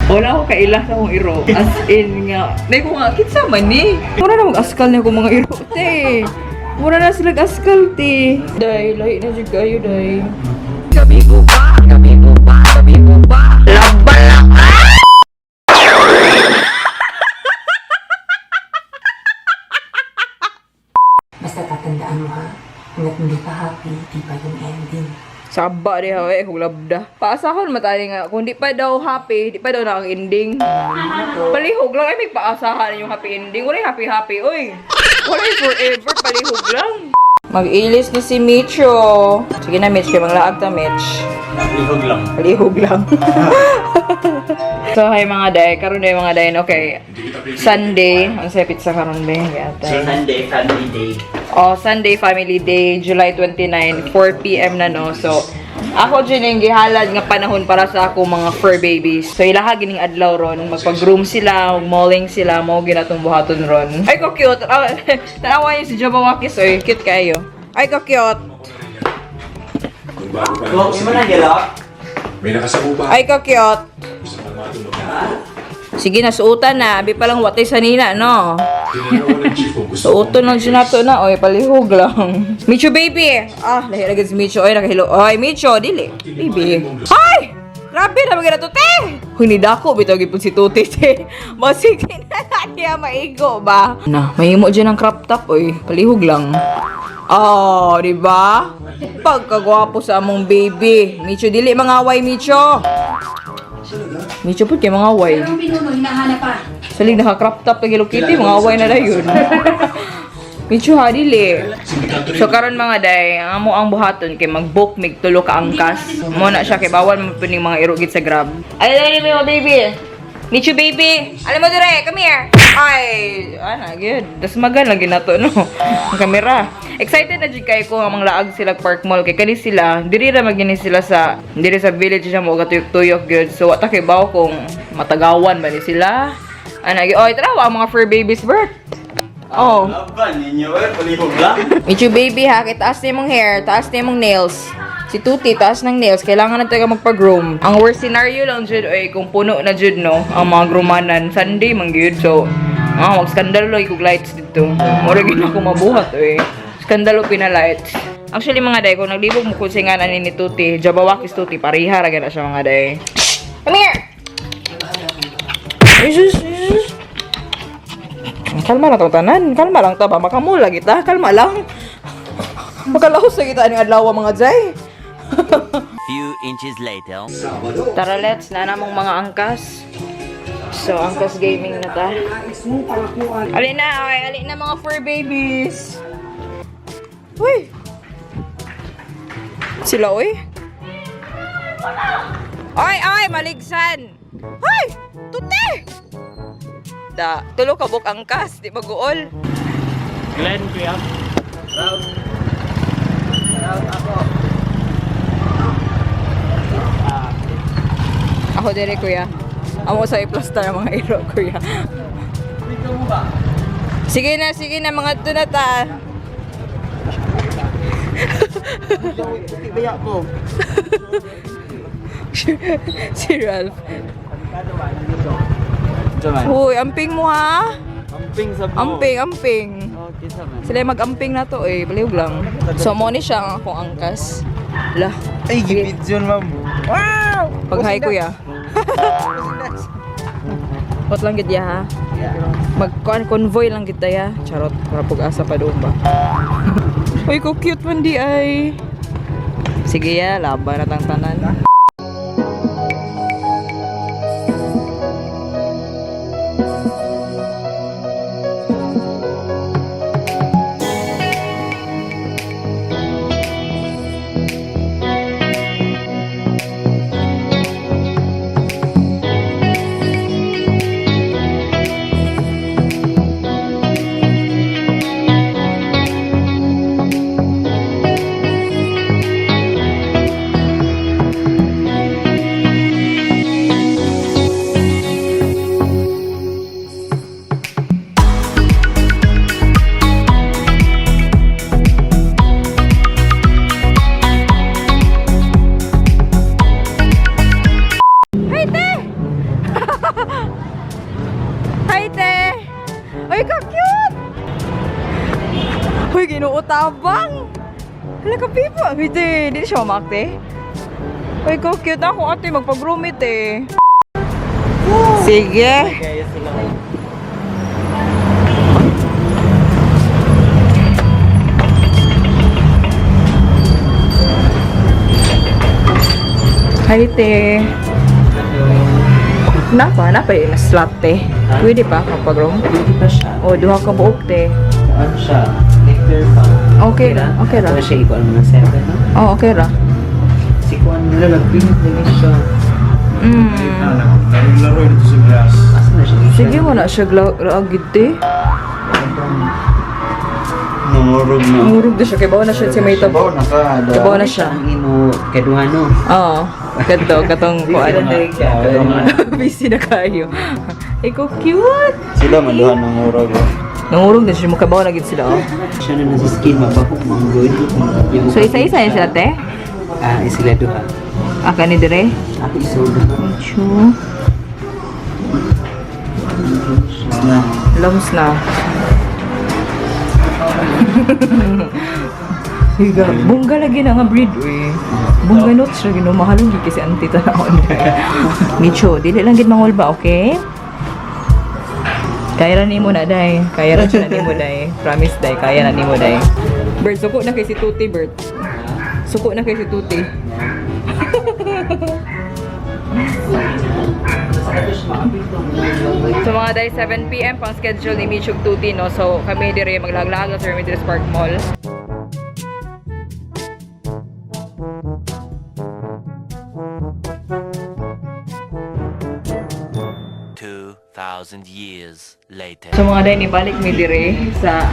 Wala ako kaila sa akong iro. As in nga. Nay ko nga, kinsa man ni? Mura na mag-askal niya akong mga iro, te. Mura na sila askal, te. Day, lahi na jud kayo, day. Gabi ko ba? Gabi ko ba? Gabi ko ba? Laban lang! Ah! Basta tatandaan mo ha, hanggat hindi pa happy, di pa yung ending. Saba di ha, eh, kung labda. Paasahon matali nga, kung di pa daw happy, di pa daw na ang ending. Palihog lang, ay may paasahan yung happy ending. Wala yung happy-happy, oy. Wala yung forever, palihog lang. Mag-ilis ni si Micho. Sige na, Mitch, kay manglaag ta, Mitch. Lihog lang. Palihog lang. So, hi mga day. Karon day mga day. Okay. Sunday. Ang sa pizza karon be. Yata. Sunday, family day. Oh, Sunday Family Day, July 29, 4 p.m. na no. So, ako dyan yung gihalad nga panahon para sa ako mga fur babies. So, ilaha gining adlaw ron. Magpag-groom sila, mag-mauling sila, mo ginatong buhaton ron. Ay, ko cute. Ah, tanawa niyo si Jabawakis, oy. Cute kayo. Ay, ko cute. Go, mo na gila. May nakasagupa. Ay, ko cute. Gusto kong matulog na. Sige na, suotan na. Abi pa lang watay sa nina, no? Tinanong ng chief kung gusto Suoton lang siya nato na, oy, palihog lang. Micho baby! Ah, lahi lagi si Micho. Oy, nakahilo. Oy, Micho, dili. Baby. Ay! Grabe na mga to, te! Huy, ni dako, bitaw gipon si Tuti, te. Masig na na niya maigo ba? Na, mahimo dyan ang crop top, oy. Palihog lang. Oh, di ba? Pagkagwapo sa among baby. Micho, dili mga away, Micho. Micho po kay mga away. Ang pinuno, hinahanap pa. Salig naka-crop top na Hello Kitty, mga away na dayon. Medyo ha, dili. So karon mga day, ang amo ang buhaton kay mag-book mig tulo ka angkas. Mo na siya kay bawal mo puning mga irugit sa Grab. Ay dali mo baby. Michu baby. Alam mo dire, come here. Ay, ana good. Dasmagan lagi nato no. Ang kamera. Excited na jud kay ko nga manglaag sila Park Mall kay kani sila, diri ra magini sila sa diri sa village siya mo tuyok-tuyok gyud. So wa ta kay bawo kung matagawan ba ni sila. Ana gi oy tara ang mga fur babies birth. Oh. Laban ninyo eh, palihog lang. Michu baby ha, kay taas na imong hair, taas na imong nails. Si Tuti, taas ng nails. Kailangan na talaga magpa-groom. Ang worst scenario lang jud ay kung puno na jud no, ang mga groomanan. Sunday man gyud. So, magskandalo lagi kog lights dito. Mura gyud ako mabuhat oy. Skandalo pina-lights. Actually mga day, kung naglibog mo kung singanan ni Tuti, Jabawakis Tuti, pareha ra gyud na siya mga day. Come here! Jesus, Jesus. Kalma lang tong tanan. Kalma lang ta ba? Makamula kita. Kalma lang. Makalahos na kita aning adlaw mga jay. Few inches later. Tara, let's. Na namong mga angkas. So, angkas gaming na ta. Alin na, okay. Alin na mga fur babies. Uy! Sila, uy. Ay, ay, maligsan! Ay! Tuti! Da, tulo ka buk angkas, di maguol. Glenn, kuya. Proud. Proud ako. Ako dire kuya. Amo sa i-plaster ang mga iro kuya. Dito mo ba? Sige na mga to na ta. Kaya ko. Si Ralph. Ito man. Uy, amping mo ha. Amping sa buo. Amping, amping. Okay, sa man. Sila yung mag-amping na to eh. Baliw lang. So, mo ni siya ang akong angkas. Lah. Ay, gibid yun, ma'am. Wow! Pag-hi kuya. Pot lang gid ya ha. Mag convoy lang kita ya. Charot, para pag-asa pa doon ba. Uy, ko cute man di ay. Sige ya, laban na tang tanan. Ginoo tabang. Hala ka pipa. Hindi, di siya mamakte. Uy, ko cute ako ate magpag-roommate eh. Sige. Hi, te. Napa, napa yung slot, te. Pwede pa kapag room. Pwede pa siya. O, duha ka buok, te. Ano siya? Later pa. Okay ra, okay ra. Ano siya, ikuan mga 7, no? Oh, okay ra. Si Kuan nila, nagpinit na siya. Laro dito sa glass. Asa na siya? Sige mo na siya laagid, te. Nangurog na. Murog na siya. Kay bawa na siya si may tabo. na ka. Kay bawa na siya. Ang imo, kaduhano. Oo. Kadto, katong kuan. Kaduhano. Busy na kayo. Ikaw cute! Sila maluhan nangurog. Nangurog na siya. Mukabaw na gid sila, oh. Siya na nasa skin, mabahog, manggoy. So, isa-isa yan sila, te? Ah, sila duha. Aka ni dire? Ako isa duha. Medyo. Na. Lams na. Higa. Bongga lagi na nga breed, uy. Bongga notes siya, gino. Mahalong gid kasi auntie tanawon. Micho, dili lang gid mangulba, okay? Kaya ra nimo na, day. Kaya ra siya na nimo, day. Promise, day. Kaya na nimo, day. Bert, suko na kay si Tuti, Bert. Suko na kay si Tuti. So mga day, 7 p.m. pang schedule ni Michug Tuti, no? So kami dire maglaglag sa Remedios Park Mall. 2,000 years later. So mga day, nibalik mi dire sa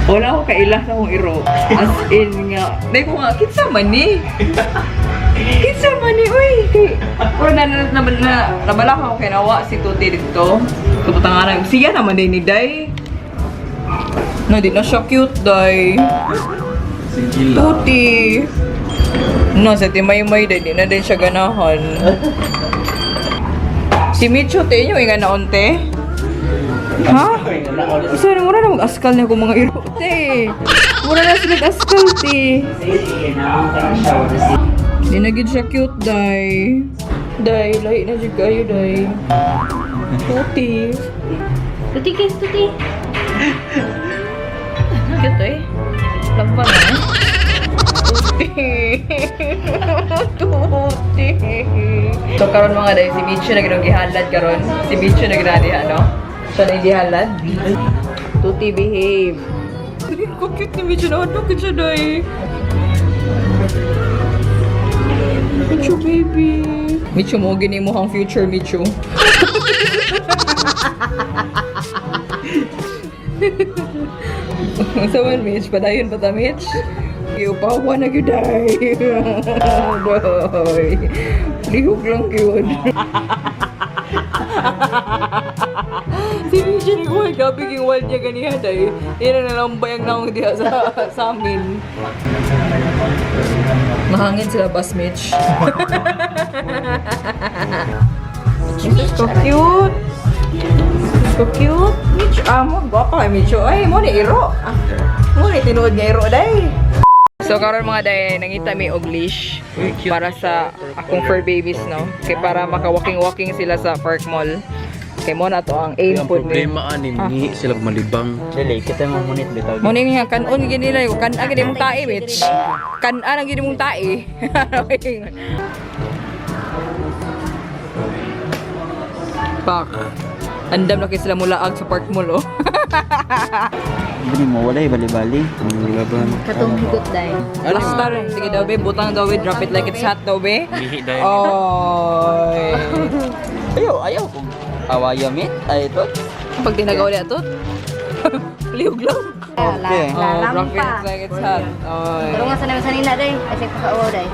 wala ko kaila sa akong iro. As in nga, day ko nga, kinsa man ni? Kinsa man ni, uy! Kay, pero na, na, na, na, nabala ko kay nawa si Tuti dito. Kabutangan siya naman din ni Day. No, di na siya cute, Day. Sige lang. Tuti. No, sa Timaymay, Day, di na din siya ganahan. Si Micho, te, inyo, inga na onte. Ha? Isa na mura na mag-askal na akong mga iro, te. Mura na sila mag-askal, te. Di na gid siya cute, day. Day, lahi na jud kayo, day. Tuti. Tuti guys, tuti. Cute, eh. Lamba na, eh. Tuti. Tuti. So, karon mga day, si Micho na ginong gihalad karon. Si Micho na ginadi, ano? Siya na yung gihalad. Tuti, behave. Ko cute ni Micho na. Ano cute siya, day? Micho, baby. Micho mo, gini mo ang future, Micho. Sa man, Mitch? Padayon pa ta, Mitch? Iupawa na gyud ay. Doy. Lihok lang gyud. Si Mitch ni Wild, grabe yung wild niya ganiha day. Yan na lang bayang naong diha sa amin. Mahangin sila bus, Mitch. So cute! So cute! Mitch, ah, mo, gwapa kay Mitch. Ay, mo ni iro. Ah, mo ni tinuod nga iro, day. So karon mga day, nangita mi og leash para sa akong fur babies, no? Kay para maka-walking-walking sila sa park mall. Kay mo na to ang aim Ang po ni. problema ani ni sila malibang. Dili, kita mo munit bitaw. Mo ni nga kanon gid nila, kan-a gid mong tae, bitch. Kan-a lang gid mong tae. Pak. Andam na kay sila mulaag sa park mall, oh. Hindi mo, walay bali-bali. Ang laban. Katong higot day. Basta rin. Sige daw, be. Butang daw, be. Drop it like it's hot daw, be. Mihi dahil. Oy. Ayaw, ayaw. Kung awayamit, ay ito. Pag tinagaw niya to, lihog lang. Okay. Oh, drop it Lalampa. like it's hot. Oy. Pero nga sa naman sa nila day. Ay sa pakaawaw day.